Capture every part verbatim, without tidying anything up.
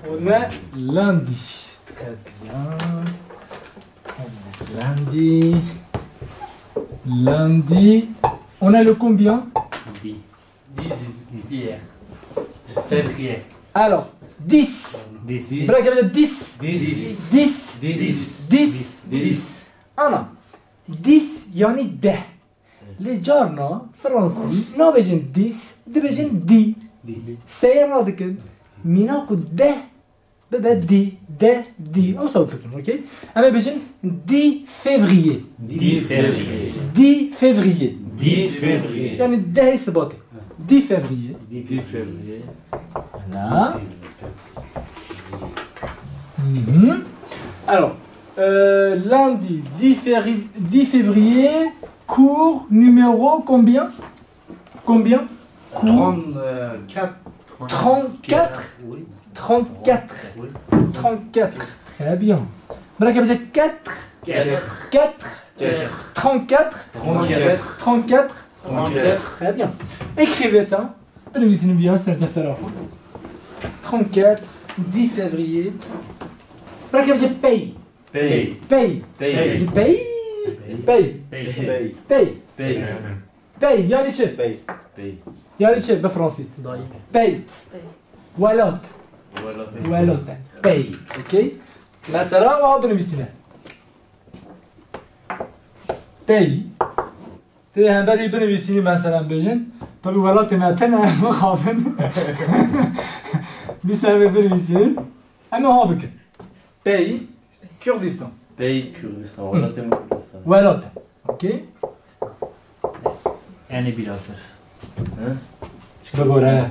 On est lundi. Très bien. On est lundi. Lundi. On est le combien? Dix. Dix. Hier. Février. Alors, dix. Dix. Bırak, dix. Dix. Dix. Dix. Dix. Dix. Ana. Dix yani deh. Lê carna Fransî nabêjin dix, dibêjin dix. Dix. Seyr nadikin. Mîna ku deh bibe dix, deh, dix. Ew saw fikirin, okey? Em ê bêjin dix février. Dix février. Dix février. Dix février. Yani dehê Sibatê. Dix février. Dix février. Voilà. Mhm. Alors, euh, lundi dix février, dix février, cours numéro combien? Combien? Cours trente-quatre. Trente-quatre? Oui. Trente-quatre. Oui. Trente-quatre. Très bien. Bırak yapacak quatre. Quatre. Quatre. Quatre. Trente-quatre. Trente-quatre. Trente-quatre. Trente-quatre. Très bien. Écrivez ça. Binivîsînin viya ser deftera xwe. Trente-quatre, dix février. Bırak yapacak pey. Pey. Pey. Pey. Pey. Pey. Pey. Pey. Pey. Pey. Pey. Yani çi? Pey. Pey. Yani çi? Bi Fransî. Dayî. Pey. Pey. Welat. Welat. Welat. Pey. Okey. Mesela, wa binivîsîne. Pey. Tê hemberî binivîsînî, mesela bêjin. Tabî welatê me tune, mixabin. Dîsa em ê binivîsînin. Em ê ha bikin. Pey Kurdistan. Pey Kurdistan. Welatê me Kurdistan. Welat e. Okey. Yani bilatir. Hı? Bigore.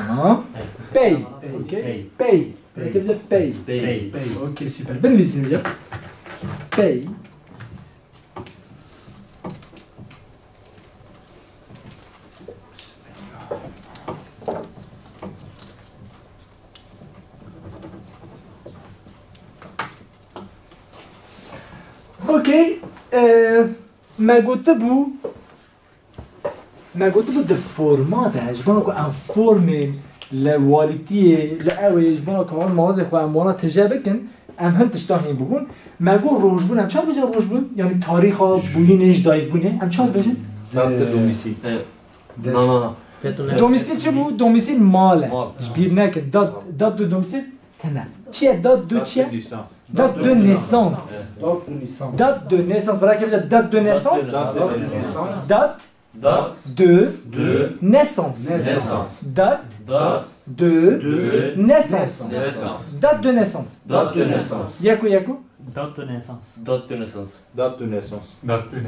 Tamam. Pey. Pey. Okey. Pey. Pey. Pey. Peki bize pey. Pey. Pey. Okey, süper. Binivîsînî ya. Pey. Okey, e, me gotibû, me gotibû di forma de, ji bona ku em formên li walîtiyê, li ewê, ji bona ku wan mawazê xwe em wana tije bikin, em hin tişta hîn bûbûn. Me got rojbûn, em çawa dibêjin rojbûn? Yanî tarîxa bûyînê, ji dayikbûnê, em çawa dibêjin? Date de domicile. E, na, na, na. Domicile çi bû? Domicile mal e. Mal. Ji bîr nekin. Date, date de domicile tune. Çi ye? Date de çi ye? Date de naissance. Date de naissance. Date de naissance. Bırak yapacak. Date de naissance. Date de naissance. Date Date de naissance. Naissance. Date de naissance. Date de naissance. Date de naissance. Yeko, yeko. Date de naissance. Date de naissance. Date de naissance. Date de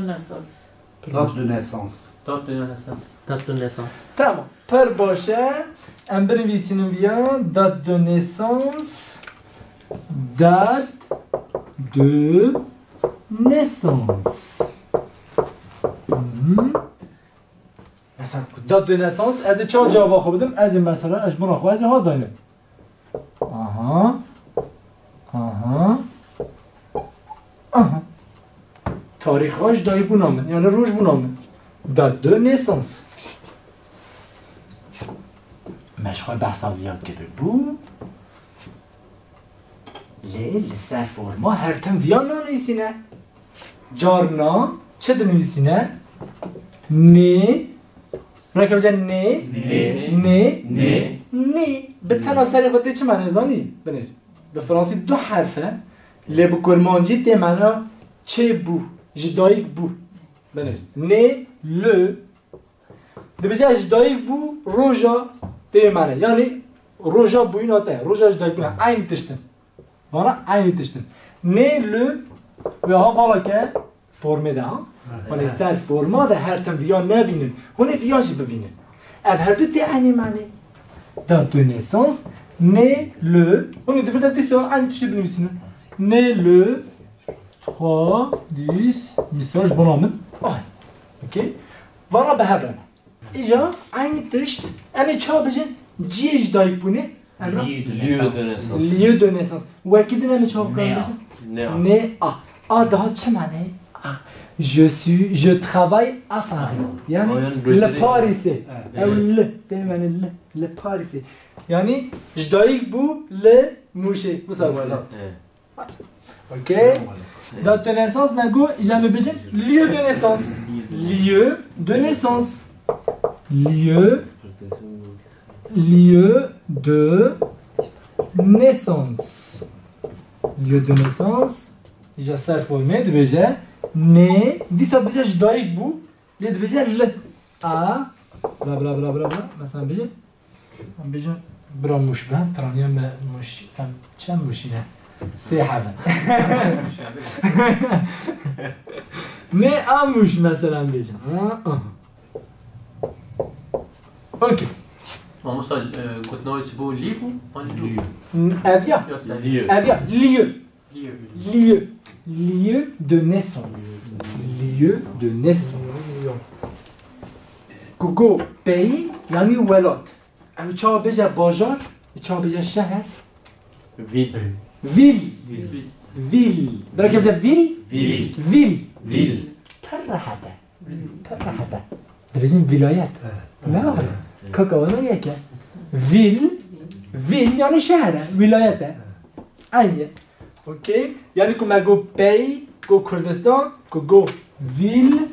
naissance. Date de naissance. Date de naissance. Date de naissance. Tamam. Pir baş e. Em binivîsînin viya. Date de naissance. Date de naissance. Mhm. Mesela, date de naissance, ez ê çawa cevaba xwe bidim? Ez ê mesela, ez ji bona xwe, ez ê ha daynim. Aha. Aha. Aha. Tarîxa ji dayikbûna min, yani rojbûna min. Date de naissance. Me ji xwe behsa viya kiribû. Lê li ser forma her tim viya nanivîsîne. Carna çi dinivîsîne? Nê. Reke bize nê. Nê. Nê. Nê. Nê. Bi tena serê xwe tê çi mane zanî? Binêr. Bi fransî du herf e. Lê bi kurmancî tê mana çêbû. Ji dayik bû. Binêr. Nê, le. Dibêje ez ji dayik bû roja tê mane. Yanî roja bûyîna te, roja ji dayik bûna. Eynî tişt in. Vana eynî tişt in. Nê le ve ha vala ke formê de ha. Hûn ê ser forma de her tim viya nebînin. Hûn ê viya jî bibînin. Ev her du tê eynî mane. Date de naissance, nê le. Hûn ê di vir de dîsa eynî tiştê binivîsînin. Nê le trois, dix, misal ji bona min. Ah. Okey. Vana bi hev re ne. Îja eynî tişt, em ê çawa bêjin? Cihê ji dayikbûnê. Em re? Lieu de naissance. Lieu de naissance. Wekî din em ê çawa bikarin bêjin? Nê a. Nê a. A daha çi mane? A. Je suis, je travaille à Paris. Yani, Aynen, li gösteriyor. Paris'e. Evet. Ew li, değil mi? Yani li, li Paris'e. Yani, ji dayik bû li Mûşê. Bu sefer. Evet. Ok. Date de naissance, me got, îcar em bêjin lieu de naissance. Lieu de naissance. Lieu, lieu de naissance. Lieu de naissance. Îcar ser formê dibêje né, dîsa dibêje ji dayik bû, lê dibêje li. A, bla, bla, bla, bla, bla. Mesela bêje, em bêjin bira Mûş be, piraniya me Mûş, em çend Mûşî ne? Sê hebe. Né a Mûş mesela em bêjin. Ha, aha. Ok. Mamosta, e, gotina wê çi bû? Lî bû? An lî? Ev ya. Ya sen. Lieu. Ev ya. Lieu. Lieu. Lieu. Lieu de naissance. Lieu de naissance. Ku got pays, yani welat. Ew çawa bêje bajar, çawa bêje şeher? Ville. Ville. Ville. Ville. Belkî bêje ville? Ville. Ville. Ville. Pir rehet e. Pir rehet e. Dibêjin vilayet. Evet. Ne var? Evet. Kaka wana yek e. Ville. Ville yani şeher e. Vilayet e. Aynı. Okey. Yani ku me got pey, ku Kurdistan, ku got ville.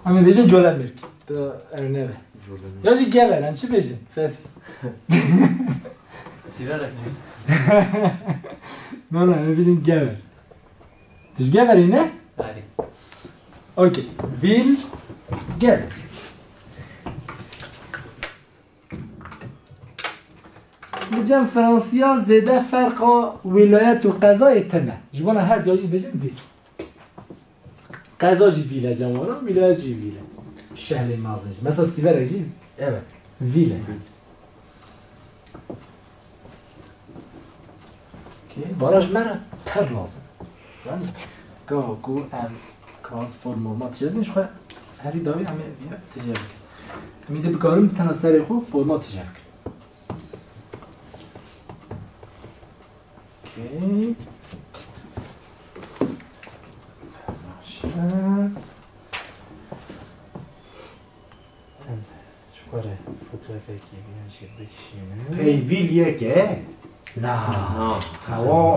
Em ê bêjin Colemêrg. Tu erneve. Colemêrg. Ya jî Gever, em çi bêjin? Fes. Sîrerek nivîs. Na, na, em ê bêjin Gever. Tu ji Geverê ne? Erê. Okey. Ville, Gever. Li cem Fransiya zêde ferqa wîlayet û qezayê tune. Ji bona her duya jî dibêjin vîl. Qeza jî vîl e cem wan, wîlayet jî vîl e. Şehrê mezin jî. Mesela Sîverek jî, evet, vîl e. Okey, vana ji me re pir lazim. Yani, gava ku em kaz forma ma tije dikin, ji xwe herî dawî em ê vîya tije bikin. Em ê dê bikarin bi tena serê xwe forma tije bikin. Okey. Baş e. Em ji xwe re fotoğrafekî vîya jî bikişînin. Peyvîl yek e? Na. Na. Hewa.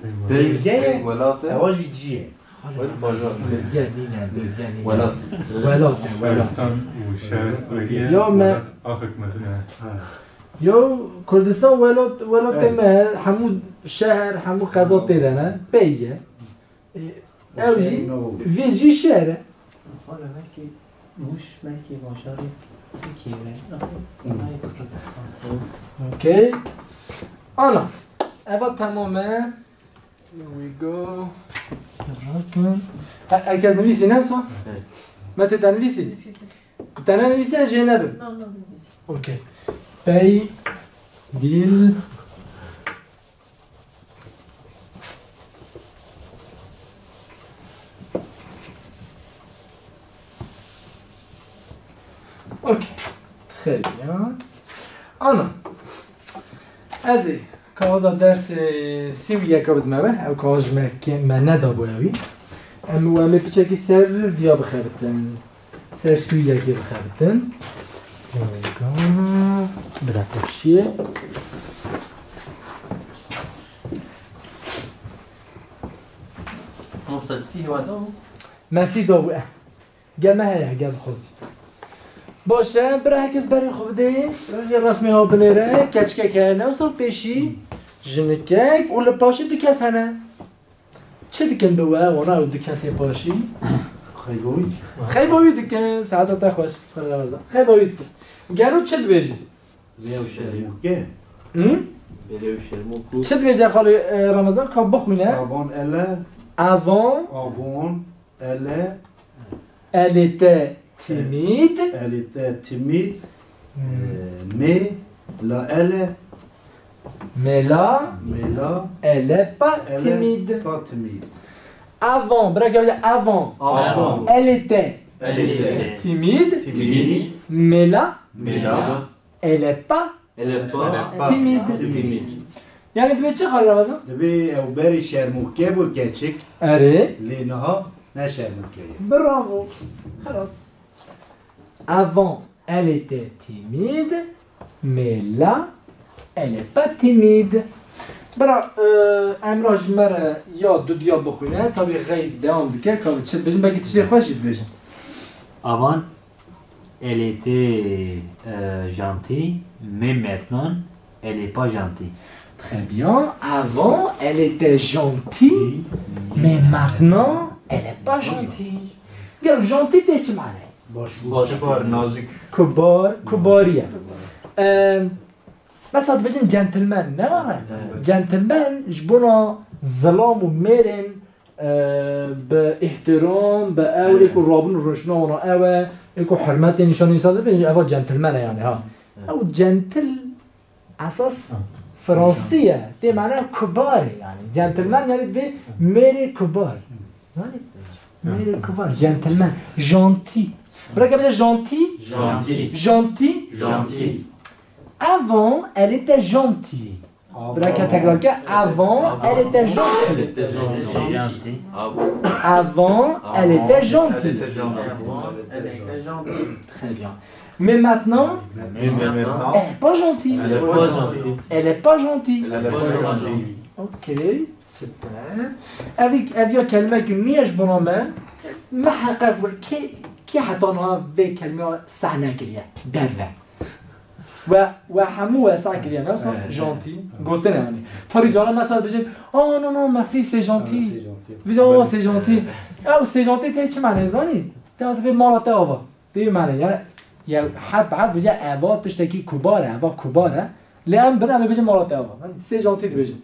Pey, bölge ye. Pey welat e. Hewa jî cî ye. Wek bajar. Bölge nîne, bölge nîne. Welat. Welat e, welat. Kurdistan û şehr wekî ye. Ya me. Welat axek mezin e. Ha. Ya Kurdistan welat, welatê me, hemû şehr, hemû qeza tê de ne. Pey ye. E, ew jî, vî jî şehr e. Hala belkî Mûş, belkî bajarê Tirkiyê ne. Nayê Kurdistan. Okey. Ana, eva tamam e. Here we go. Rakin. He, herkes nivîsî ne wisa? Evet. Me tê te nivîsî? Nivîsî. Ku te ne nivîsî, ez jê nebim. Na, na, nivîsî. Okey. Pey, dîl. Okey. Très bien. Ana. Ez ê kaxaza dersê sî û yeka bidime we. Ew kaxaz ji me kê-, me nedabû ewî. Em û em ê piçekî ser viya bixebitin. Ser sûyekê bixebitin. Weka. Bira pêşiyê. Mamosta sî hewa da bû? Me sî da bû, eh. Gel me heye, gel xwezî. Baş e, bira herkes berê xwe bidê. Rêya resmê ha binêre. Keçikek heye, ne wisa pêşî. Jinikek û li paşê du kes hene. Çi dikin bi we, wana ew du kesê paşî? Xeybawî. Xeybawî dikin, saeta te xweş. Xwe re rawazda. Xeybawî dikin. Gelo çi dibêjî? Vê ew şermûke. Hı? Vê ew şermûku. Çi dibêje xalê, e, Ramazan? Ka bixwîne. Avant elle. Avant. Avant elle. Elle était timide. Elle était timide. Hmm. Euh, mais là, elle est. Mais là, mais là, elle est pas timide. Elle est pas timide. Avant, bırak ya, avant. Avant. Elle était. Elle était. Timide. Timide. Mais là, mais là, elle est pas. Elle est pas. Timide. Timide. Yani divê çi xal Ramazan? Divê ew berê şermûke bû keçik. Erê. Lê niha ne şermûke ye. Bravo. Xelas. Avant, elle était timide, mais là, elle est pas timide. Bira, e, Emrah ji me re ya dudiya bixwîne, tabî xeyb dewam dike, ka çi dibêjin, belkî tiştê xweş jî dibêjin. Avant, elle était, euh, gentille, mais maintenant, elle est pas gentille. Très bien. Avant, elle était gentille, mais maintenant, elle est pas gentille. Gel, gentille tê çi mane? Baş. Baş. Kibar, nazik. Kubar, kubariye. Ee, mesela dibêjin gentleman, ne var? Evet. Gentleman, ji bona zilam û mêrên, e, bi îhtiram, bi ew, Evet. êko rabûn û rûniştina wana ew e, êko hurmetê nîşan însan dibin, eva gentleman e yani, ha. Evet. Ew gentle esas Ha. Fransî ye. Tê mane kubar e yani. Gentleman yani divê mêrê kubar. Yani mêrê kubar, gentleman, gentil. Bira ke bêje gentil. Gentil. Gentil. Gentil. Avant, elle était gentille. Bira ke tekrar ke, avant, elle était gentille. Gentil. Avant, elle était gentille. Très bien. Mais maintenant, Mais maintenant, elle est pas gentille. Elle est pas gentille. Elle est pas gentille. Elle est pas gentille. Ok, super. Ev, ev ya kelmek nû ye ji bona me. Me heqeq be, kê, kê heta niha vê kelmê seh nekiriye? Derve. We, we hemû we seh kiriye, ne wisa? Evet. Gentil. Gotine yani. Parî cara mesela dibêjin, "Oh non, non, merci, c'est gentil." Ah, c'est gentil. Vîza, "Oh, c'est gentil." Ew c'est gentil tê çi mane zanî? Te dibê mala te ava. Tê mane ya, ya herf bi herf dibêje eva tiştekî kubar e, eva kubar e. Lê em bin em ê bêjin mala te ava. Yani c'est gentil dibêjin.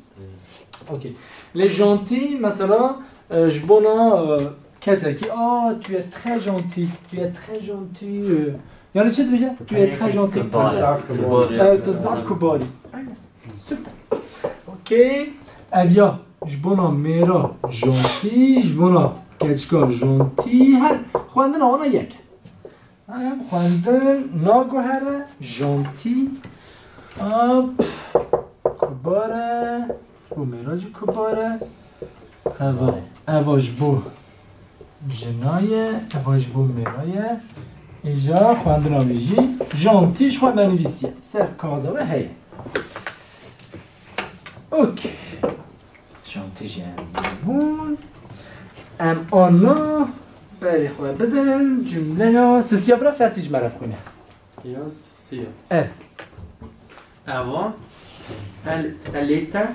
Okey. Lê gentil mesela, e, ji bona, e, kesekî, "Ah, tu es très gentil, tu es très gentil." E, yani çi dibêje? "Tu es très gentil." Kibar. Kibar. E, tu zaf kubar î. Aynen. Super. Okey. Ev ya ji bona mêra gentil, ji bona keçika gentil, her xwendina wana yek. Em xwendin naguhere, gentil. Hop. Kubare. Ji bo mêra jî kubare. Eva, eva ji bo jina ye, eva ji bo mêra ye. Îja xwendina wî jî gentil ji xwe me nivîsiye. Ser kaza we heye. Okey. Şantî jî em bûn. Em ana berê xwe bidin cumleya sisiya bira Fesî ji me re bixwîne. Ya sisiya. E. Avant, elle, elle était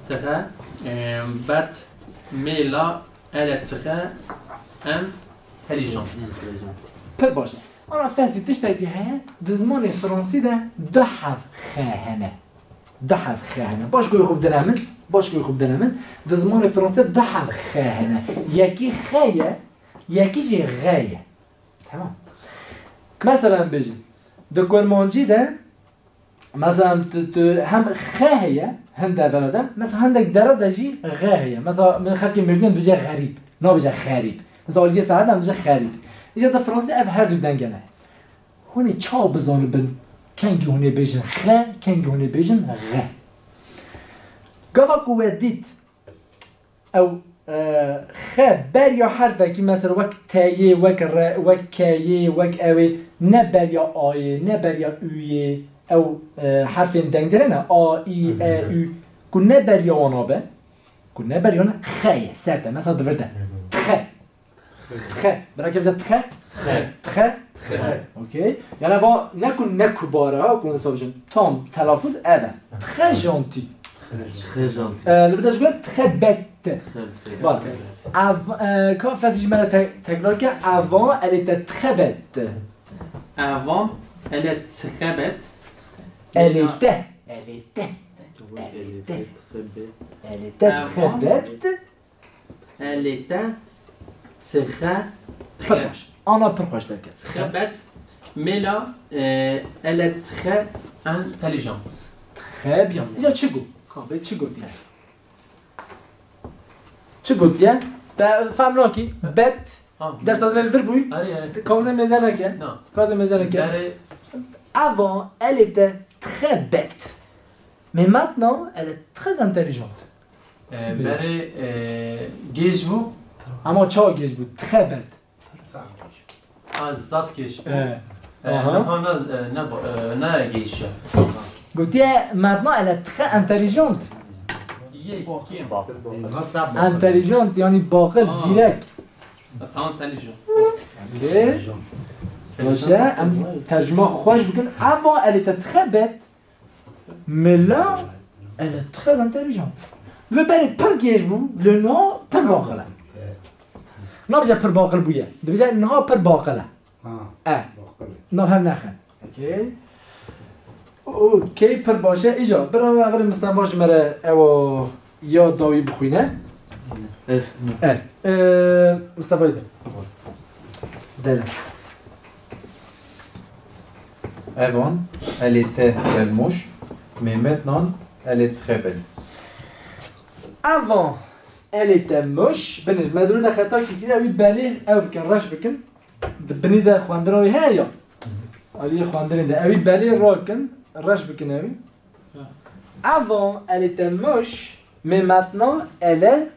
très, euh, bête, mais là, elle est très intelligente. Pir baş e. Ana Fesî tiştekî heye, di zimanê fransî de du hev xe hene. Du hev xe hene. Baş goyê xwe bidine min. Baş goyê xwe bidine min. Di zimanê fransî du hev xe hene. Yekî xe ye, yekî jî xe ye. Tamam. Mesela em bêjin. Di kurmancî de, mesela tu, tu hem xe heye, hin devera de, mesela hindek dere de jî xe heye. Mesela min xelkê Mêrdînê dibêje xerîb, nabêje xerîb. Mesela aliyê saet de em dibêje xerîb. Îca di fransî de ev her du deng hene. Hûn ê çawa bizanibin kengî hûn ê bêjin xe, kengî hûn ê bêjin xe? Gava ku we dît ew, e, xe beriya herfekî, mesela wek teyê, wek re, wek keyê, wek ewê, ne beriya ayê, ne beriya uyê, ew, e, herfên dengdire ne, a, î, e, û, ku ne beriya wana be, ku ne beriya wana, xe ye, ser te, mesela di vir de. Xe. Txe. Bira ke bize txe? Txe. Txe? Txe. Okey. Yani va ne ku ne kubare ha, ku wisa bijin. Tam telaffuz ev e. Très gentil. Très gentil. Ee, li bir de jibin très bête. Très, très. Bak. Av, e, ka Fesî ji me re te-, tekrar ke, avant, elle était très bête. Avant, elle est très bête. Elle était. Elle était. Elle était. Elle était très bête. Elle était très, très. Pir baş. Ana pir xweş derket. Très bête, mais là, euh, elle est très intelligente. Très bien. Ya çi got? Ka bê çi gotiye? Çi gotiye? Te fem nakî? Bête. Ah. Dest ez li vir bûy. Arê, arê. Kazê mêze neke. Na. Kazê mêze neke. Arê. Avant, elle était très bête. Mais maintenant, elle est très intelligente. Ee, berê, ee, gêj bû. Ama çawa gêj bû? Très bête. Ha, zaf gêj bû. Ee, Ee, aha. Niha ne, ee, ne, ee, ne gêj e. Gotiye, maintenant, elle est très intelligente. Yê, kêm. Intelligente, yani baqil, Aa. zîrek. Tamam, intelligent. Lê, baş e, em tercuma xwe xweş bikin. Avant, elle était très bête. Mais là, elle est très intelligente. Dibe berê pir gêj bû, lê niha pir baqil e. Nabêje pir baqil bûye. Dibêje niha pir baqil e. Ha, E. baqil e. Nav hev nexe. Okey. Okey, pir baş e. Îca, bira me, ev Mistefa ji me re ewa ya dawî bixwîne. Ez. E, e, Mistefa de. Dene. Avant, elle était belle mouche, mais maintenant, elle est très belle. Avant, elle était moche. Binê, me dû de xeta kî kiriye, wî belê ew bikin, reş bikin. Di binî de xwendina wî heye ya. Aliyê xwendinê de. Ewî belê rakin, reş bikin ewî. Avant, elle était moche, mais maintenant, elle est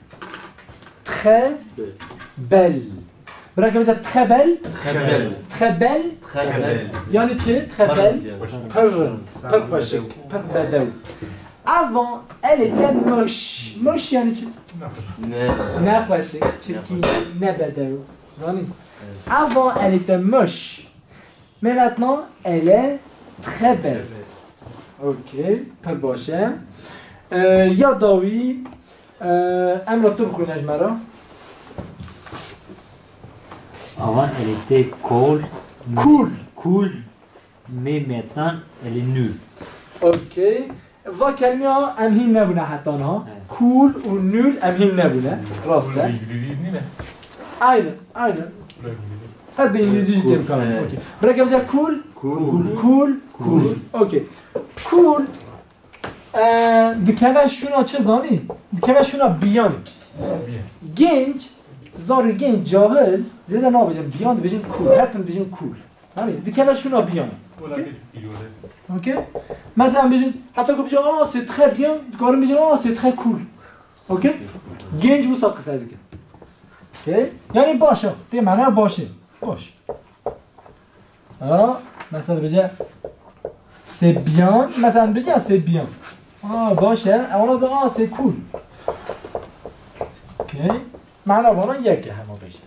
très belle. Bira ke bêje très belle. Très belle. Très belle. Très belle. Yani çi? Très belle. Pir rind, pir xweşik, pir bedew. Avant, elle était moche. Moche yani çi? Ne. Ne xweşik, çirkîn, ne bedew. Zanî? Avant, elle était moche. Mais maintenant, elle est très belle. Ok, pir baş e. Ee, ya dawî, ee, Emre, tu bixwîne ji me re. Avant, elle était cool. Cool. Cool. Mais maintenant, elle est nulle. Ok. Va kelmîya em hîn nebûne heta niha. Evet. Cool û nul em hîn nebûne. Rast e. Bi îngilîzî nîne? Aynen, aynen. Bi îngilîzî. Her bi îngilîzî jî tê bikarin. Evet. Okey. Bira ke bêje cool. Cool. Cool. Cool. Okey. Cool, e, dikeve şûna çi zanî? Dikeve şûna biyanik. Genç, zarê genç, cahil, zêde nabêjin biyan, dibêjin cool. Her tim dibêjin cool. Hani dikeve şûna biyan. Wala bir îro de. Okey? Mesela em bêjin, heta ku bêjin, "Ah, c'est très bien", dikarin bêjin, "Ah, c'est très cool." Okey? Genç wisa qise dikin. Okey? Yani baş e. Tê mana baş e. Baş. Ha, mesela bêje, "C'est bien." Mesela bêje, "C'est bien." Ha, baş e. Ewana da, "Ah, c'est cool." Okey? Mana vana yek e hema bêje.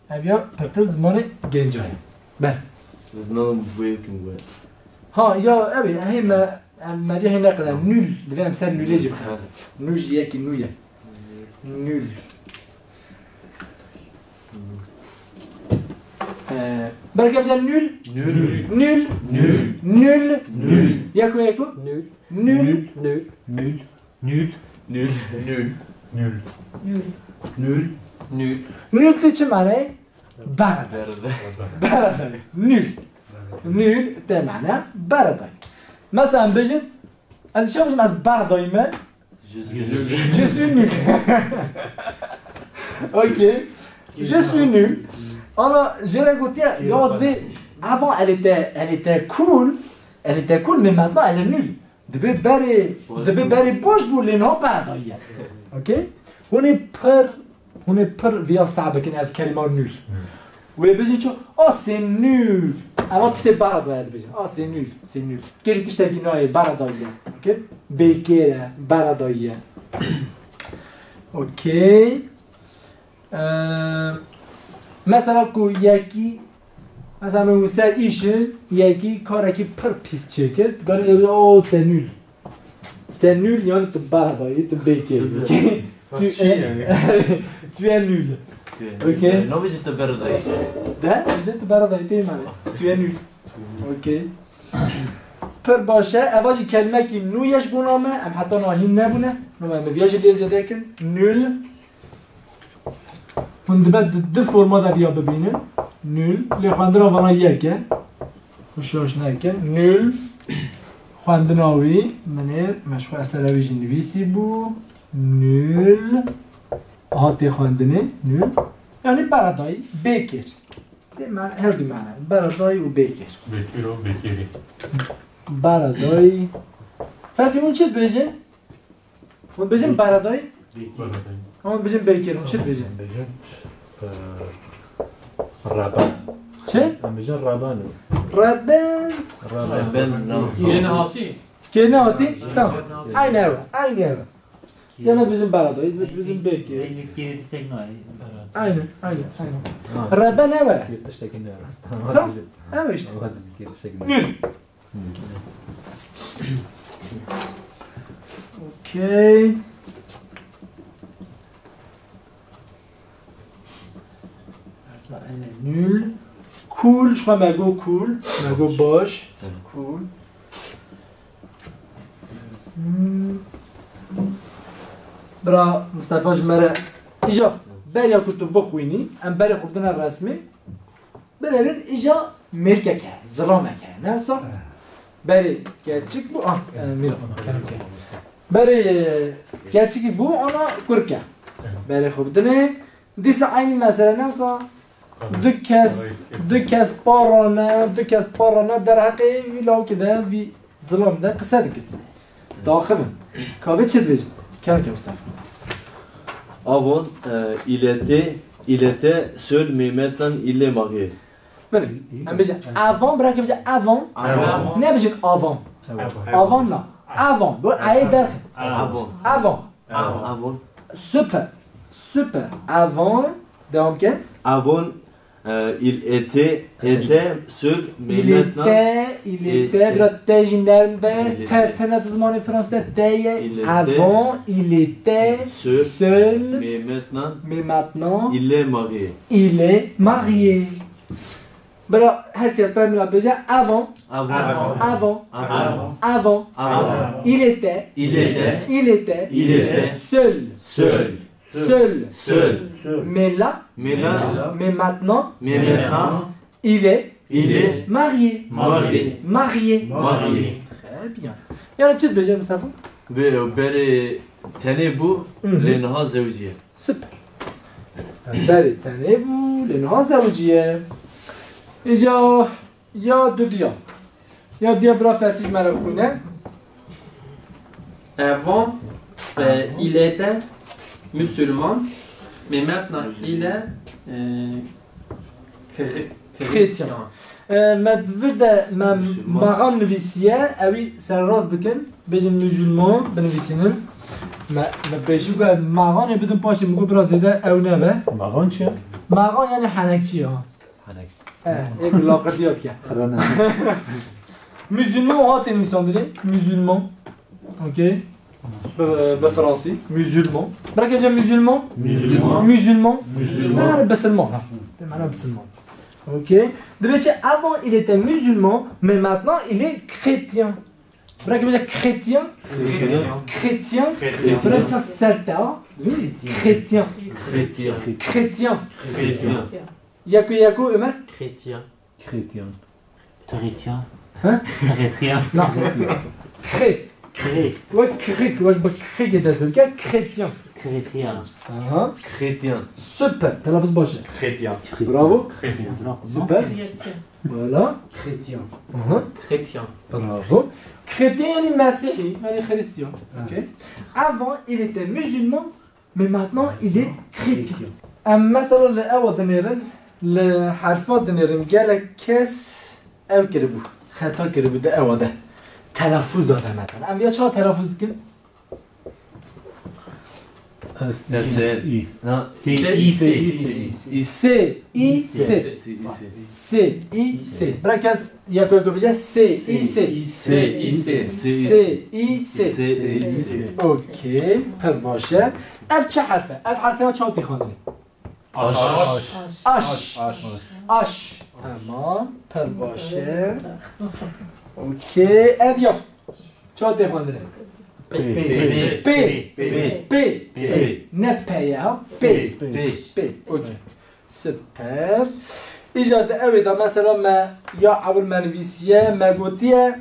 Ev ya pirtir zimanê genca ye. Ber. Nadim bu yekim bu. Ha, ya, ev ê, hê me, em, me vê hê neqile. Nul. Divê em ser nulê jî bixin. Nul jî yekî nû ye. Nul. Ee, belki bize nul. Nul. Nul. Nul. Nul. Nul. Yeko, yeko. Nul. Nul. Nul. Nul. Nul. Nul. Nul. Nul. Nul. Nul. Nul tê çi mane? Berda. Berda. Berda. Nul. Nul tê mane berda. Mesela bêjin, ez çawa bêjim, ez berdayî me? Je suis nul. Je suis nul. Ok. Je suis nul. Ana, jê re gotiye, ya divê, avant, elle était, elle était cool, elle était cool, mais maintenant, elle est nulle. Dibê berê, dibê berê baş bû, lê niha berdayiye. Okey? Hûn ê pir, hûn ê pir viya seh bikin ev kelîma nul. Wê bijî ço, "Ah, c'est nul." Eva tiştê beradaye dibêjin. "Ah, c'est nul, c'est nul." Kêrî tiştekî nayê, beradayiye. Okey? Bêkêr e, beradayiye. Okey. Ee, mesela ku yekî, mesela min ser îşi yekî karekî pir pîs çêkir, tu karî dibêjî, "Oh, te nul." Te nul yani tu berda yî, tu bêkêr yî. Tu es, tu es nul. Okey. Nabêjî tu berda yî. De, bize tu berda yî, tê mane. Tu es nul. Okey. Pir baş e. Eva jî kelmekî nû ye ji bona me. Em heta niha hîn nebûne. Nû me, em viya jî lê zêde kin. Nul. Hûn dibe di, di forma de viya bibînin. Nul. Lê xwendina vana yek e. Xwe şaş nekin. Nul. Xwendina wî, min ê, me ji xwe esera wî jî nivîsî bû. Nul. Aha tê xwendinê. Nul. Yani beredayî, bêkêr. Dê me-, her du mane. Beredayî û bêkêr. Bêkêr û bêkêrî. Beredayî Fesî hûn çi dibêjin? Hûn dibêjin beredayî? Ama dibêjin bêkêr, hûn çi dibêjin? Em bêjin, e, reben. Çi? Em bêjin reben. Reben. Reben. Reben, no. Yeni hatî. Kê nehatî? Tamam. Aynı ev. Aynı ev. Cem dibêjin beredayî, dibêjin bêkêr. Aynı, aynı, aynı. Ha. Reben ev e. Kê tiştekî ne? Tamam. Ev işte. Kê tiştekî ne? Nül. Okey. Nul. Cool, ji xwe me got cool. Me got baş. Cool. Hmm. Bira Mistefa ji me re îja beriya ku tu bixwînî, em berê xwe bidine resmî. Binêrin îja mêrkek e, zilamek e, ne wisa? Berê keçik bû, ah, e, mîra. Berê, e, keçikî bû, ana kurk e. Berê xwe bidinê, dîsa eynî mesele ne wisa? Du kes, du kes parane, du kes parane derheqê vî lawikê de, vî zilam de qise dikin. Daxivin. Ka vê çi dibêjin? Kerem ke Mustafa. Avant, euh, il était, il était seul, mais maintenant il est marié. Belê. Em bêjin avant, bira ke bêje avant. Avant. Nebêjin avant. Avant. Avant na. Avant. Bu ayê derxin. Avant. Avant. Avant. Avant. Super. Super. Avant. Devam ke. Avant, euh, il était, était seul, mais il maintenant était, il était, bira te jî nerm be, il était, te, te ne di zimanê fransî de te ye. Il était, avant, il était seul, seul, mais maintenant, mais maintenant, il est marié. Il est marié. Bira, her kes ber min re bêje, avant. Avant. Avant. Avant. Avant. Avant. Avant. Il était. Il était. Il était. Il était. Seul. Seul. Seul. Seul. Mais là. Mais là. Mais maintenant. Mais maintenant. Il est. Il est. Marié. Marié. Marié. Marié. Très bien. Yani çi dibêje Mustafa? Vê berê tenê bû, mhm, lê niha zewiciye. Super. Berê tenê bû, lê niha zewiciye. Îca ya dudiya. Ya diya bira Fesî ji me re bixwîne. Avant, euh, il était musulman, mais maintenant il est, euh, chré-, chrétien. Chrétien. E, me di vir de me Musulman. Maxan nivîsiye, ewî serrast bikin, bêjin musulman, binivîsînin. Me, me pêşî ku ez maxanê bidim paşê min got bira zêde ew nebe. Maxan çi ye? Maxan yani henekçi ya. Henek. E, ê ku laqirdiya dike. Xirane. Musulman o hatê nivîsandinê, musulman. Okey. Bi, bi fransî. Musulman. Bira ke bêje musulman. Musulman. Musulman. Musulman. Yani bisilman, ha. Bi mana bisilman. Okey. Dibê çi avant il était musulman, mais maintenant il est chrétien. Bira ke bêje chrétien. Chrétien. Chrétien. Chrétien. Bira ke bêje serta. Chrétien. Chrétien. Chrétien. Chrétien. Yeko yeko Ömer. Chrétien. Chrétien. Chrétien. Hein? Chrétien. Non. Chré. Chré. Ouais, chré, ouais, je vois chré qui est dans le cas, chrétien. Chrétien. Aha. Chrétien. Super, telaffuz baş e. Chrétien. Bravo. Chrétien. Super. Chrétien. Voilà. Chrétien. Aha. Chrétien. Bravo. Chrétien yani Mesihî, yani Hristiyan. Ha. Okey. Avant, il était musulman. Mais maintenant, il est chrétien. Em mesela li ewa dinêrin, li herfa dinêrin, gelek kes ew kiribû, xeta kiribû di ewa de. Telafûza de mesela. Em ya çawa telafûz dikin? S, S, I. Na, C, I, C. C, I, C. C, I, C. C, I, C. C, I, C. Bira kes yeko yeko bije. C, I, C. C, I, C. C, I, C. C, I, C. Okey, pir baş e. Ev çi herf e? Ev herfê ya çawa tê xwendinê? Aş. Aş. Aş. Aş. Aş. Tamam, pir baş e. Okey, ev ya. Çawa tê xwendinê? P. P. P. P. P. P. Ne P ya? P. P. P. Okey. Super. Îca di ew ê de mesela me ya ewil me nivîsiye, me gotiye,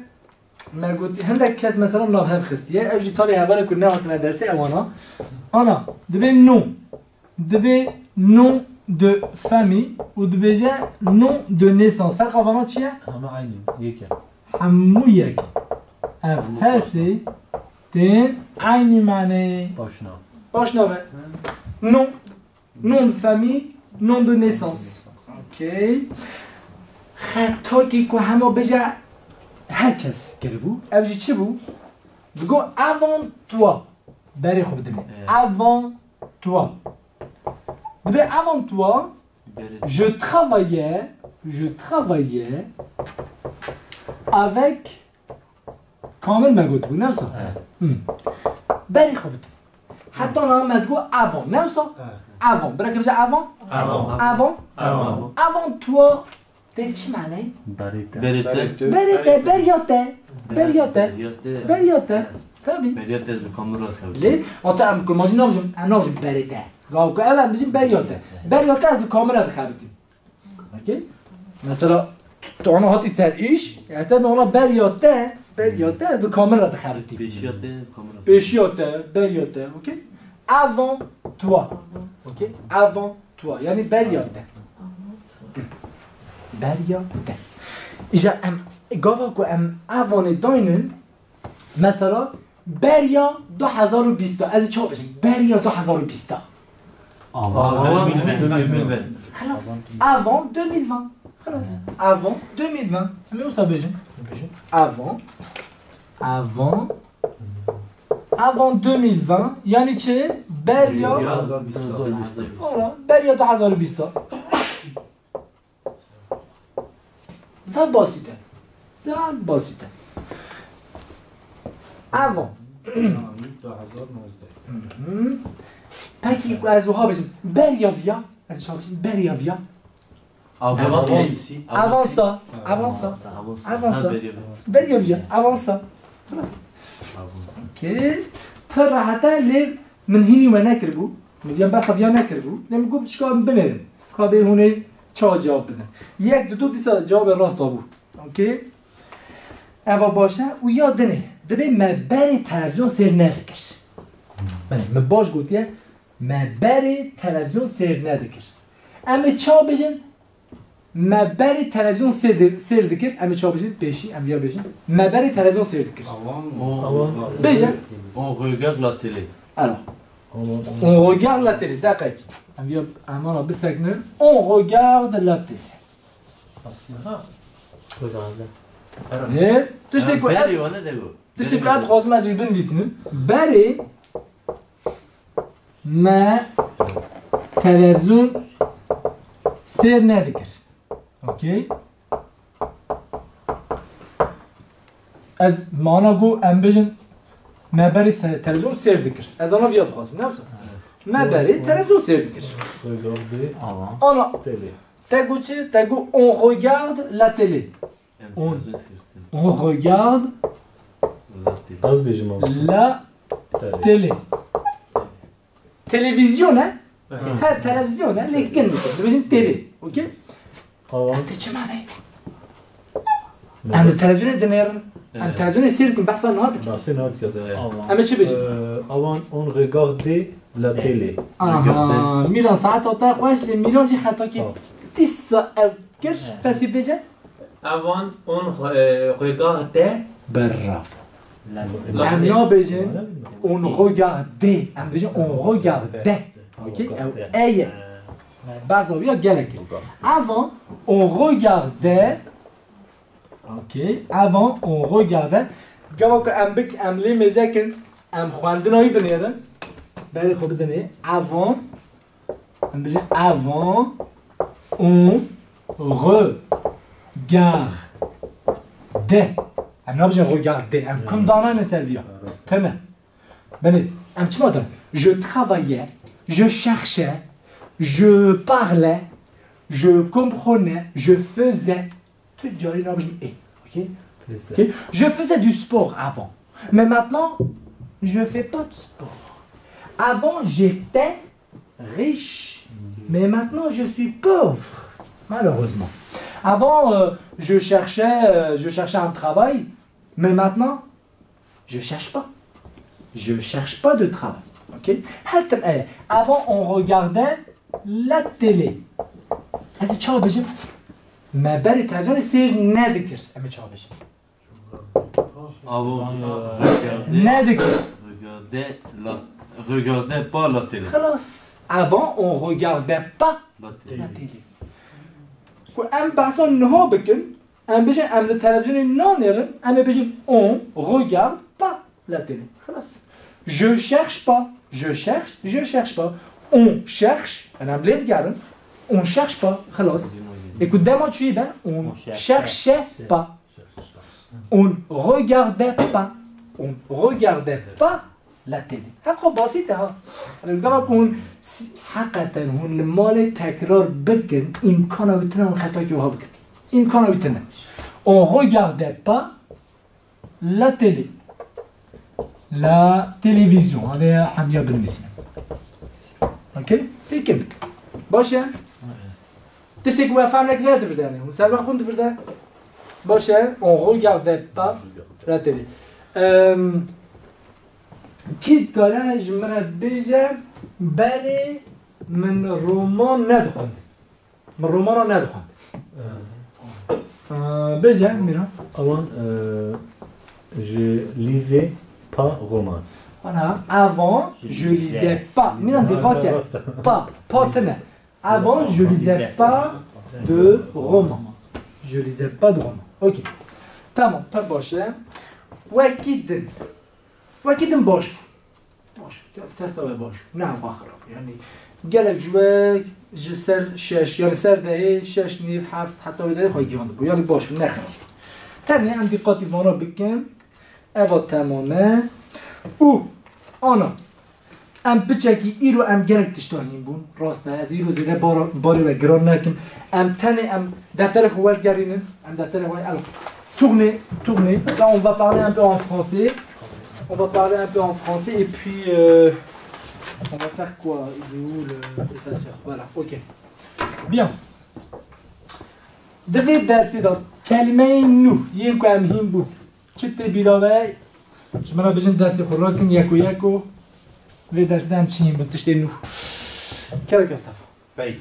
me gotiye, hindek kes mesela nav hev xistiye. Ev jî talê hevalê ku nehatine dersê ewana. Ana, dibê nom. Dibê nom de famille û dibêje nom de naissance. Ferqa vana çi ye? Hema aynî, yek e. Hemû yek. Ev Hesê, Tên eynî manê. Paşnav. Paşnav e. Nom. Nom de famille, nom de naissance. Ok. Xetakî ku hema bêje her kes kiribû. Ev jî çi bû? Digo avant toi. Berê xwe bidin. Evet. Avant toi. Dibe avant toi, je travaillais, je travaillais avec Kamil me gotibû, ne wisa? Evet. Hmm. Berê xwe bidin. Heta niha me digot avant, ne wisa? Evet. Avant. Bira ke bêje avant? Avant. Avant? Avant. Avant toi. Tê çi maneyê? Berê te. Berê te. Berê te, beriya te. Beriya te. Beriya te. Beriya te. Tabî. Beriya te ez bi kamera xew. Lê, ata em ku majî nabijim, em nabijim berê te. Gav ku ev em bijim beriya te. Beriya te ez bi kamera dixebitîm. Okey? Mesela, tu ana hatî ser îş, ez te ona beriya te, beriya te ez bi kamera dixebitîm. Pêşiya te, kamera. Pêşiya te, beriya te, okey? Avant toi. Okey? Avant toi. Yani beriya te. Beriya te. Îja em, gava ku em evanê daynin, mesela, beriya du hezar û bîst a. Ez ê çawa bêjim? Beriya du hezar û bîst a. Avant deux mille vingt. Xelas. Avant deux mille vingt. Xelas. Avant deux mille vingt. Em ê wisa bêjin. Bêjin. Avant. Avant. Avant deux mille vingt. Yani çi? Beriya. Beriya du hezar û bîst. Voilà. Beriya du hezar û bîst a. Zaf basît e. Zaf basît e. Avant. Yanî du hezar nozdeh. Hı hı. Peki, ez wiha bêjim. Beriya viya. Ez çawa bêjim? Beriya viya. Avansa. Avansa. Avansa. Avansa. Avansa. Ha, beriya viya. Beriya viya. Avansa. Xelas. Avansa. Okey. Pir rehet e, lê min hînî we nekiribû. Min viya behsa viya nekiribû. Lê min got, çika em binêrin. Ka bê hûn ê çawa cewab bidin. Yek, du, du dîsa cewabê rast dabû. Okey. Eva baş e û ya dinê. Dibê me berê televîzyon sêr nedikir. Belê, me baş gotiye, me berê televîzyon sêr nedikir. Em ê çawa bêjin? Me berê televîzyon sêr di-, sêr dikir. Em ê çawa bêjin? Pêşî, em viya bêjin. Me berê televîzyon sêr dikir. Avan. Avan. Bêje. On regarde la télé. Alors. On regarde la télé. Deqek. Em viya, em ana bisekinin. On regarde la télé. Aslında. Regarde. Ê, tiştê ku berê ez, wane de got. Tiştê ku ez dixwazim ez wî binivîsînim. Berê me televîzyon sêr nedikir. Okey? Ez mana got em bêjin me berê se-, televîzyon sêr dikir. Ez ana viya dixwazim, ne wisa? Me berê televîzyon sêr dikir. Ana, te got çi? Te got on regarde la télé. On, on regarde la télé. Televîzyon e? Her televîzyon e, lê gin dibêjin têlê. Okey? Ev tê çi maneyê? Em li televîzyonê dinêrin. Em televîzyonê sêr dikin, behsa niha dikin. Behsê niha dikin, e. Em ê çi bêjin? E, avan on regarde la télé. Aha, Mîran saeta te xweş, lê Mîran jî xetakî dîsa ev kir, fesî bêje. Avan on re-, e, regarde. Bravo. Em nabêjin on regarde. Em bêjin on regarde. Okey? Ew e ye. Behsa wî ya gelek kir. Avan on regarde. Okey. Avan on regarde. Gava ku em bik, em lê mêze kin, em xwendina wî binêrin. Berê xwe bidinê. Avan Em bêjin avant on regarde. Em nabêjin regarde. Em kum danayne ser viya. Tene. Belê, em çima dan? Je travaillais, je cherchais, je parlais, je comprenais, je faisais. Tu carî nabêjin ê. Okey? Okey? Je faisais du sport avant. Mais maintenant, je fais pas de sport. Avant, j'étais riche. Mais maintenant, je suis pauvre. Malheureusement. Avant, euh, je cherchais, euh, je cherchais un travail. Mais maintenant, je cherche pas. Je cherche pas de travail. Ok? Her tim e. Avant, on regardait la télé. Ez ê çawa bêjim? Me berê televizyonê sêr nedikir. Em ê çawa bêjin? Avant, regardez, Nedik. regardez la, regardez pas la télé. Xelas. Avant, on regardait pas La la télé. télé. Ku em behsa niha bikin, em bêjin em li televizyonê nanêrin, em ê bêjin on regarde pas la télé. Xelas. Je cherche pas. Je cherche, je cherche pas. On cherche, em lê digerin. On cherche pas. Xelas. E ku dema çûyî be, on On cherche cherche pas. On regardait pas. On regardait pas la télé. Hevqa basît e ha. Gava ku hûn si- heqeten hûn li malê tekrar bikin, îmkana wî tune hûn xetakî wiha bikin. Îmkana wî tune. On regardait pas la télé. La télévision. Hadi hemiya binivîsîne. Okey? Pêkin. Baş e? Tiştê ku we fehm nekiriye divirde ne. Hûn serbax bûn divirde. Baş e? On regardait pas la télé. Em, Kî dikare ji min re bêje berê min roman nedixwend. Min romana nedixwend. Ee, Bêje Mîran. Avant, euh, je lisais pas roman. Ana, avant, je lisais pas. Mîran, dîqat ke. Pas, pas tine. Avant, je lisais pas de roman. Je lisais pas de roman. Ok. Tamam, pek baş e. Wekî din. Wekî din baş. Baş. Te- Testa we baş. Ne ew xerab. Yani gelek ji we ji ser şeş, yani ser dehê şeş nîv, heft, heta wê dehê xwe giyan dibû. Yani baş, ne xerab. Tenê em dîqatî vana bikin. Eva temam e. Û ana em piçekî îro em gelek tişta hîn bûn. Rast e, ez îro zêde bar- barê we giran nekim. Em tenê em defterê xwe wergerînin. Em defterê xwe el tourner, tourner. Là, on va parler un peu en français. On va parler un peu en français et puis euh, on va faire quoi? Il est où le, le senseur? Voilà, ok. Bien. Di vê dersê de kelimeyên nû yên ku em hîn bûn. Çi tê bîra we? Ji min re bijin destê xwe rakin yeko yeko. Vê dersê de em çi hîn bûn? Tiştê nû. Kereka Mustafa. Pey.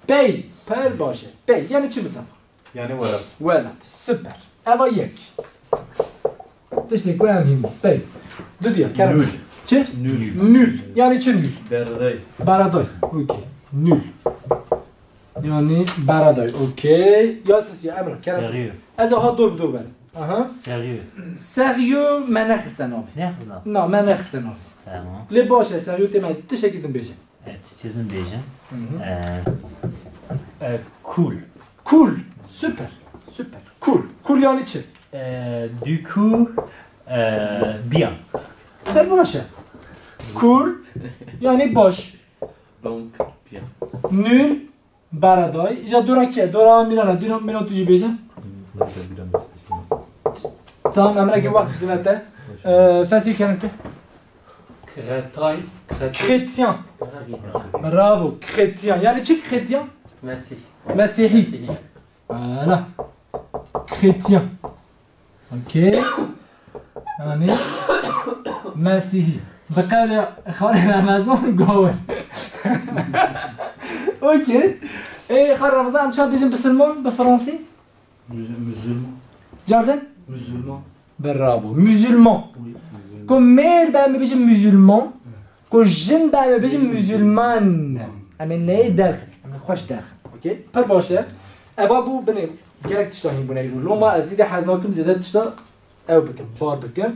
Pey. Pir baş e. Pey. Yani çi Mustafa? Yani welat. Welat. Süper. Eva yek. Tiştê ku em hîn bûn. Pey. Dudiya. Kerem. Nul. Çi? Nul. Nul. Yani çi nul? Beraday. Beraday. Okey. Nul. Yani beraday. Okey. Ya siz ya Emre. Kerem. Sérieux. Ez aha dur dur ben. Aha. Sérieux. Sérieux me nexiste navê. Ne xizna? Na, me nexiste navê. Tamam. Lê baş e, sérieux tê me tiştekî din bêje. Evet, çizim diyeceğim. Hı hı. Ee, e, cool. Cool. Süper. Süper. Cool. Cool yani çi? Ee, du coup, ee, bien. Ser baş e. Cool yani baş. Donc, bien. Nul. Beraday. Îca dora kî ye? Dora Mîran e. Dora Mîran tu jî bêje. Tamam, em rengê wext didine te. Ee, Fesî kerem ke. Kretay. Chrétien. Bravo. Chrétien. Yani çi chrétien? Mesih. Mesihî. Voilà. Chrétien. Okey. Yani Mesihî. Bi qewlê Xalê Remezan gawir. Okey. Ê, Xalê Remezan em çawa dibêjin bisilman bi fransî? Musulman. Cardin? Musulman. Bravo. Musulman. Oui, musulman. Ku mêr be em bêjin musulman. Ku jin be em bêjin musulman. Em ê neyê derxin. Em ê xweş derxin. Okey? Pir baş e. Eva bû binê gelek tişta hîn bûne îro. Loma ez îdî hez nakim zêde tişta ew bikim, bar bikim.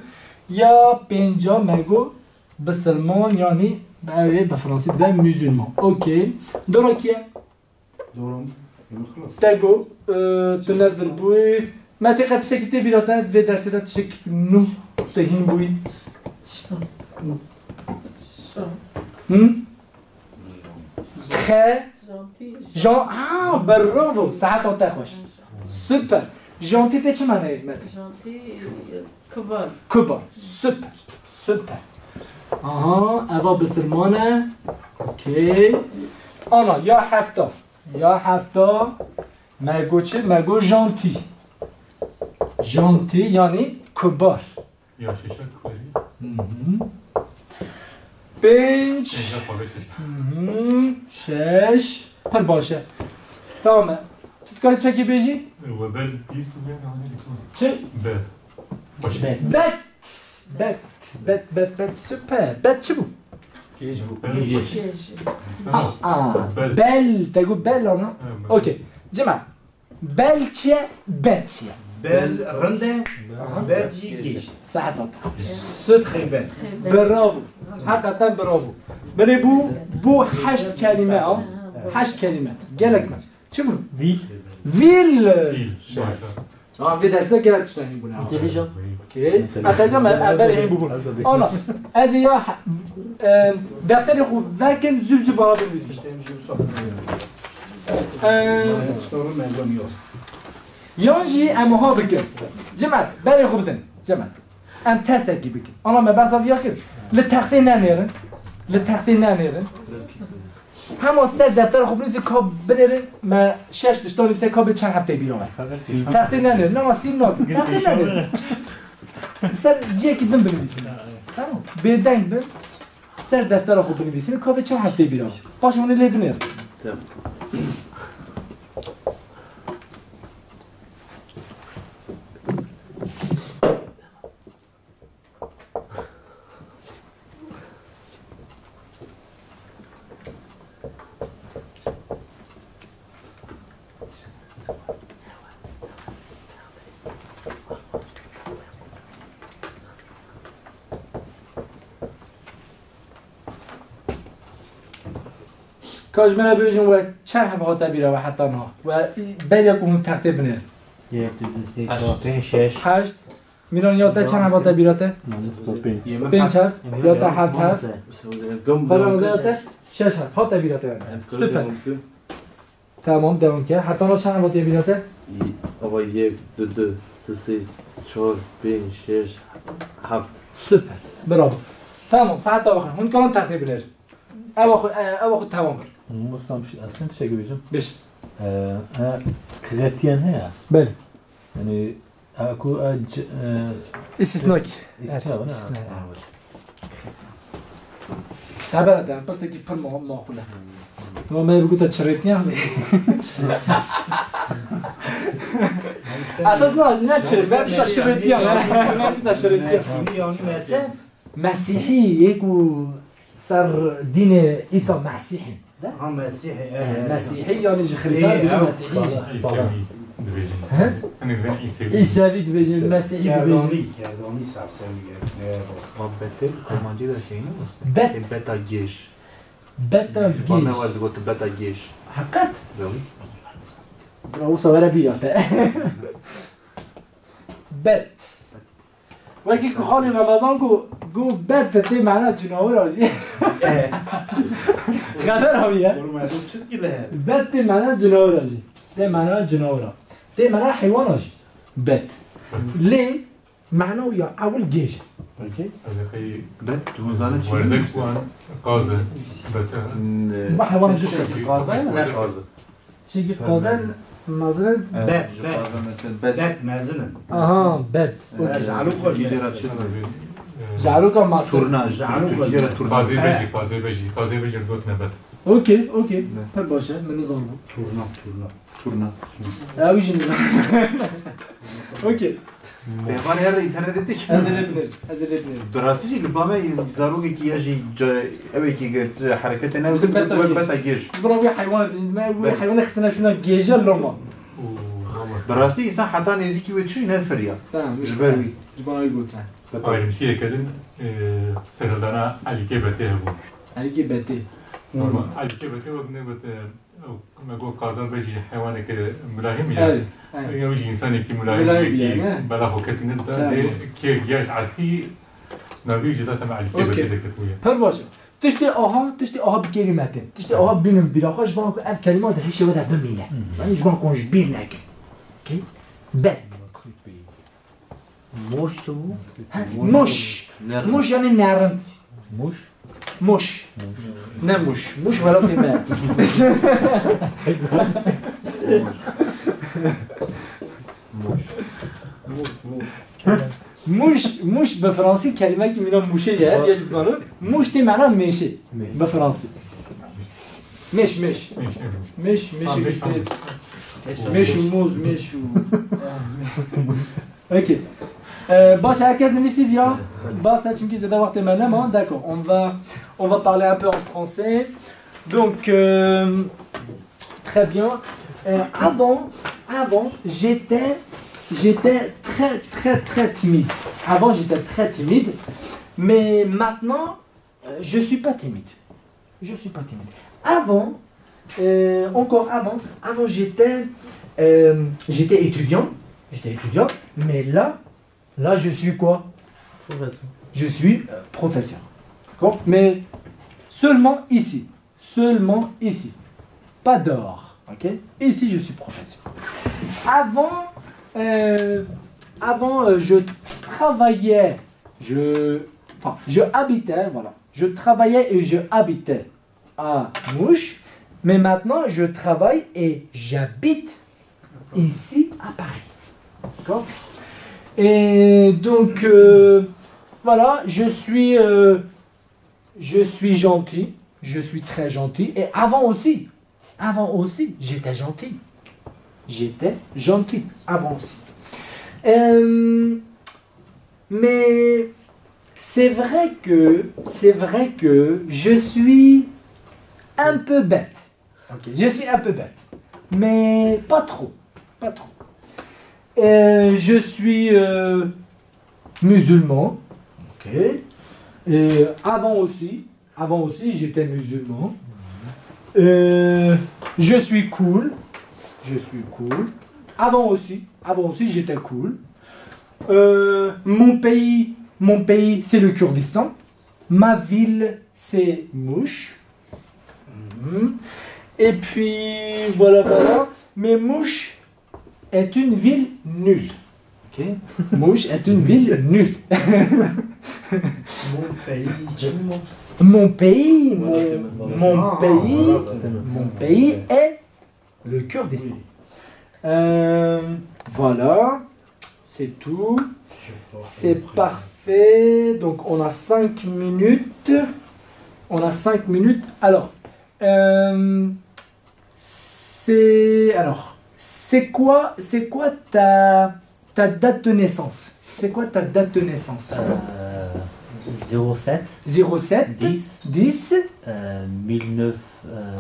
Ya pênca me got bisilman, yanî ew ê bi fransî dibe musulman. Okey. Dora kî ye? Doğru mu? Yok, yok. Te got, e, tu nedir bûyî. Me tê qe tiştekî tê bîra te, vê dersê de tiştekî nû tu hîn bûyî. Hı? Xe? Jean, ha, bravo, saeta te xweş. Süper. Gentil te çi manayê me tê? Gentil, kibar. Kibar. Süper. Süper. Aha, eva bisilman e. Okey. Ana, ya hefta. Ya hefta. Me got çi? Me got gentil. Gentil yani kibar. Ya şeşe koyayım. Hı hı. Pênc. Şeşe koyayım şeşe. Hı hı. Şeş. Pir baş e. Tamam e. Tu dikarî çekê bêjî? Ve bel pis mi yani? Çi? Bel. Bet. Bet. Bet. Bet, bet, bet. Süper. Bet çi bû? Gêj bû. Gêj. Aa, bel. Bel. Te got bel ana? Ha, bel. Okey. Cemal. Bel çi ye? Bet çi ye? Bel rind e, aha, bet jî gêj. Saet hat. Süper. Bravo. Hakikaten bravo. Belê bu, bu heşt kelime ha. Heşt kelime. Gelek me. Çi bû? Vîl. Vîl. Vîl. Tamam, vê derse gelek tişta hîn bûne. Okey. Heta ez em, em ber hîn bûbûn. Ana, ez ê ya, e, defterê xwe vekin, zû zû vana binivîsin. E, yan jî em wiha bikin. Cemal, berê xwe bidin. Cemal. Em testekî bikin. Ana me behsa viya kir. Li textê nenêrin. Li textê nenêrin. Hema ser deftera xwe binivîsî ka binêrin, me şeş tiştan nivîse ka bê çend hefteyê bîra me. Textê nenêrin, nema sîn nakin. Textê nenêrin. Ser ciyekî din binivîsîn. Tamam. Bêdeng bin, ser deftera xwe binivîsîn, ka bê çend hefteyê bîra me. Paşê hûn ê lê binêrin. Tamam. Ka ji min re bibêjin we çend hev hate bîra we heta niha? We beriya ku hûn textê binêrin. Yek, du, du, sê, çar, pênc, şeş. Heşt. Mîran, ya te çend hev hate bîra te? Pênc hev, ya te heft hev. Xwe re ya te şeş hev hate bîra te yani. Süper. Tamam, devam ke. Heta niha çend hev hate bîra te? Ava yek, du, du, sê, sê, çar, pênc, şeş, heft. Süper. Bravo. Tamam, saet ta bakın. Hûn kalan textê binêrin. Ewa xwe, e, ewa xwe tamam kir. Ustam, eslên tiştekî bêjim. Bêj. E, e, qirêtiyan heye? Belê. Yani, e, ku, e, c-, e, Îstisnakî. Îstisna, evet, ne? Îstisna. Ha, evet. Hebera te, em pirsekî pir ma-, maqûl e. Ma me bigota çirêtiyan. Esas na, ne çirê, me bigota şirêtiyan, he. Me bigota şirêtiyan. Mesîhî, yanî mezheb? Mesîhî, yê ku ser dînê Îsa Mesîh in. Ha, Mesîhî, e, e, Mesîhî, yanî ji Xirîstan dibêjin Mesîhî jî. Îsevî dibêjin. He? Hani ben Îsevî. Îsevî dibêjin, Mesîhî dibêjin. Kerdanî, Kerdanî sersevî ye. Muhabbetê Kurmancî de şey ne olsun? Bet. E, beta gêj. Beta gêj. Bana var digot beta gêj. Heqet? Tabii. Bravo, wisa were bîra te. Bet. Wekî ku xalê Remezan ku, ku bet tê mena cinawira jî. Xeber aviye. Oğlum, ez o çizgi le. Bet tê mena cinawira jî. Tê mena cinawira. Tê mena heywana jî. Bet. Lê mena ya ewil gêj. Peki. Bet, tu zane çi? Werdek wan qaz e. Bet. Ba heywana çi gişt. Qaz e, ne qaz e? Çigî qazen mezin in? Evet, bet, ji bet. Qazen mezin, bet. Bet mezin in. Aha, bet. Okey. Ji Eroka jî. Ji Eroka mezin. Turna, ji Eroka jî. Qazê bejî, qazê bejî, qazê bejî gotine bet. Okey, okey. Pir baş e, min nizanibû. Turna, turna. Turna. Ew jî nizan. Okey. Peyvan her internetê tê ki. Ez ê lê binêrim. Ez ê lê binêrim. Bi rastî jî li ba me zarokekî ya jî ca-, ewekî ge-, hereketê ne Bizim beta wek gêj. Beta gêj. Ji bo wê heywanê dijî me, wê heywanê xistine şûna gêje loma. Bi rastî însan heta nêzîkî wê çû jî nezfiriya. Tamam, ji ber wî. Ji bo wî gotin. Ayrıntiyeke din, e, serhildana Elîkê Betê hebû. Elîkê Betê. Normal, Elîkê Betê wek ne bete Ew, me got, qazan bejî heywaneke mulahim ya. Evet, evet. Ew jî însanekî mulahim, mulahim ya, ne? Bela xwe kesî nedida, lê kê giya ji eskî navî jî zaten Elîkê Betê de ketibûye. Pir baş e. Tiştê aha, tiştê aha bi kêrî me tên. Tiştê aha bînin bîra xwe ji van ku ev kelîma di hişê we de bimîne. Hı hı. Yanî ji van ku hûn ji bîr nekin. Okey? Bet. Moş çi bû? He, moş. Moş. Moş yanî nerind. Moş? Moş. Moş. Ne Muş. Muş welatê me. Moş. Moş, moş. Muş, muş bi fransî kelimekî mîna mûşê ye, ev yê jî bizanin. Muş tê mena mêşê. Mêş. Bi fransî. Mêş, mêş. Mêş, mêş. Mêş, mêş. Ha, mêş, tamam. Mêş û mûz, mêş û. Peki. Euh, باش، هەر کەس نویسیبیە؟ باشە، چونکی زێدە وەختێ me nema. D'accord, on va, on va parler un peu en français. Donc, euh, très bien. Euh, avant, avant, j'étais, j'étais très, très, très timide. Avant, j'étais très timide. Mais maintenant, euh, je suis pas timide. Je suis pas timide. Avant, euh, encore avant, avant, j'étais, euh, j'étais étudiant. J'étais étudiant, mais là, là, je suis quoi? Professeur. Je suis, euh, professeur. D'accord? Mais seulement ici. Seulement ici. Pas dehors. Ok? Ici, je suis professeur. Avant, euh, avant, euh, je travaillais, je, enfin, je habitais, voilà. Je travaillais et je habitais à Mouche, mais maintenant, je travaille et j'habite ici à Paris. D'accord? Et donc, euh, voilà, je suis, euh, je suis gentil, je suis très gentil. Et avant aussi, avant aussi, j'étais gentil. J'étais gentil, avant aussi. Euh, mais c'est vrai que, c'est vrai que je suis un peu bête. Ok, je suis un peu bête. Mais pas trop. Pas trop. Euh, je suis, euh, musulman. Ok. Et avant aussi, avant aussi, j'étais musulman. Euh, je suis cool. Je suis cool. Avant aussi, avant aussi, j'étais cool. Euh, mon pays, mon pays, c'est le Kurdistan. Ma ville, c'est Mouche. Mhm. Et puis, voilà, voilà. Mais Mouche est une ville nulle. Ok? Mouche est une ville nulle. Mon pays, tu me Mon pays, mon, mon pays, mon pays est le Kurdistan. Euh, voilà, c'est tout. C'est parfait. Donc, on a cinq minutes. On a cinq minutes. Alors, euh, c'est, alors, c'est quoi, c'est quoi ta, ta date de naissance? C'est quoi ta date de naissance? Euh, zéro sept, zéro sept, dix, dix, euh, mille neuf, euh,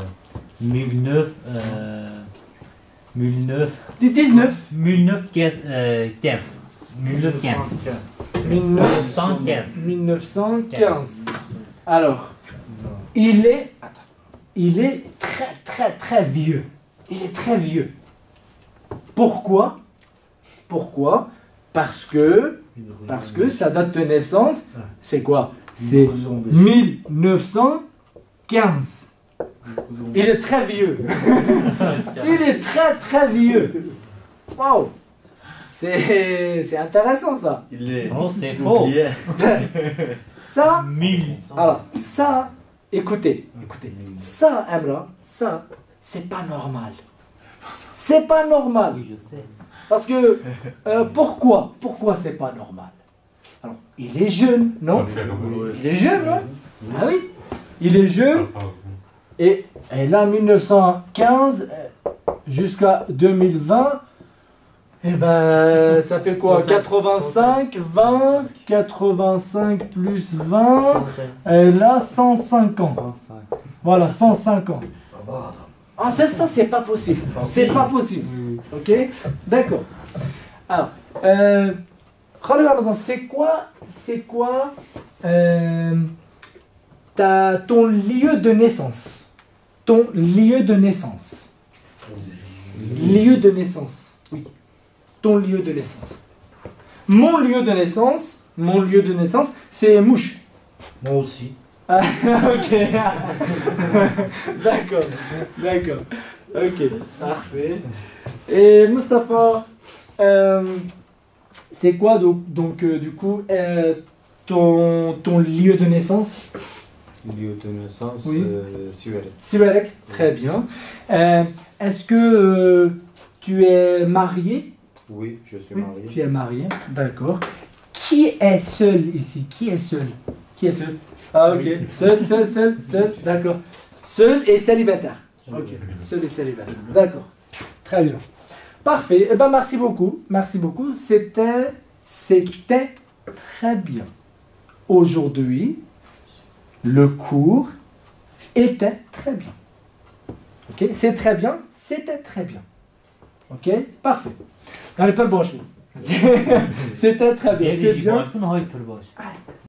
mille neuf, euh, mille neuf, dix-neuf. Mille neuf quinze, euh, quinze. Mille neuf quinze. Mille neuf cent quinze. Mille neuf cent quinze. Alors, il est, attends, il est très, très, très vieux. Il est très vieux. Pourquoi? Pourquoi? Parce que, parce que sa date de naissance, c'est quoi? C'est mille neuf cent quinze. Il est très vieux. Il est très, très vieux. Waouh. C'est, c'est intéressant, ça. Il est... Non, c'est faux. Ça, alors, ça, écoutez, écoutez. Ça, Emra, ça, c'est pas normal. C'est pas normal. Oui, je sais. Parce que, euh, pourquoi? Pourquoi c'est pas normal? Alors, il est jeune, non? Il est jeune, non? Ah oui. Il est jeune. Et, et là, mille neuf cent quinze, euh, jusqu'à deux mille vingt, eh ben, ça fait quoi? Quatre-vingt-cinq, vingt, quatre-vingt-cinq plus vingt, et là, cent cinq ans. Voilà, cent cinq ans. Ah, c'est ça, c'est pas possible. C'est pas possible. Ok? D'accord. Alors, euh, Khalil Ramazan, c'est quoi, c'est quoi, euh, ta, ton lieu de naissance? Ton lieu de naissance. Lieu de naissance, oui. Ton lieu de naissance. Mon lieu de naissance, mon lieu de naissance, c'est Mouche. Moi aussi. Ah, ok. D'accord, d'accord. Ok, parfait. Et Mustapha, euh, c'est quoi donc, donc, euh, du coup, euh, ton, ton lieu de naissance? Lieu de naissance, oui. Euh, Siwerek. Siwerek, très bien. Euh, est-ce que, euh, tu es marié? Oui, je suis marié. Oui, tu es marié, d'accord. Qui est seul ici? Qui est seul? Qui est seul? Ah, ok. Seul, seul, seul, seul, d'accord. Seul et célibataire. Ok, seul et célibataire. D'accord. Très bien. Parfait. Eh ben, merci beaucoup. Merci beaucoup. C'était, C'était très bien. Aujourd'hui, le cours était très bien. Ok? C'est très bien, c'était très bien. Ok? Parfait. Allez, pas le bon chemin. C'était très bien, c'est bien. Hay pir baş.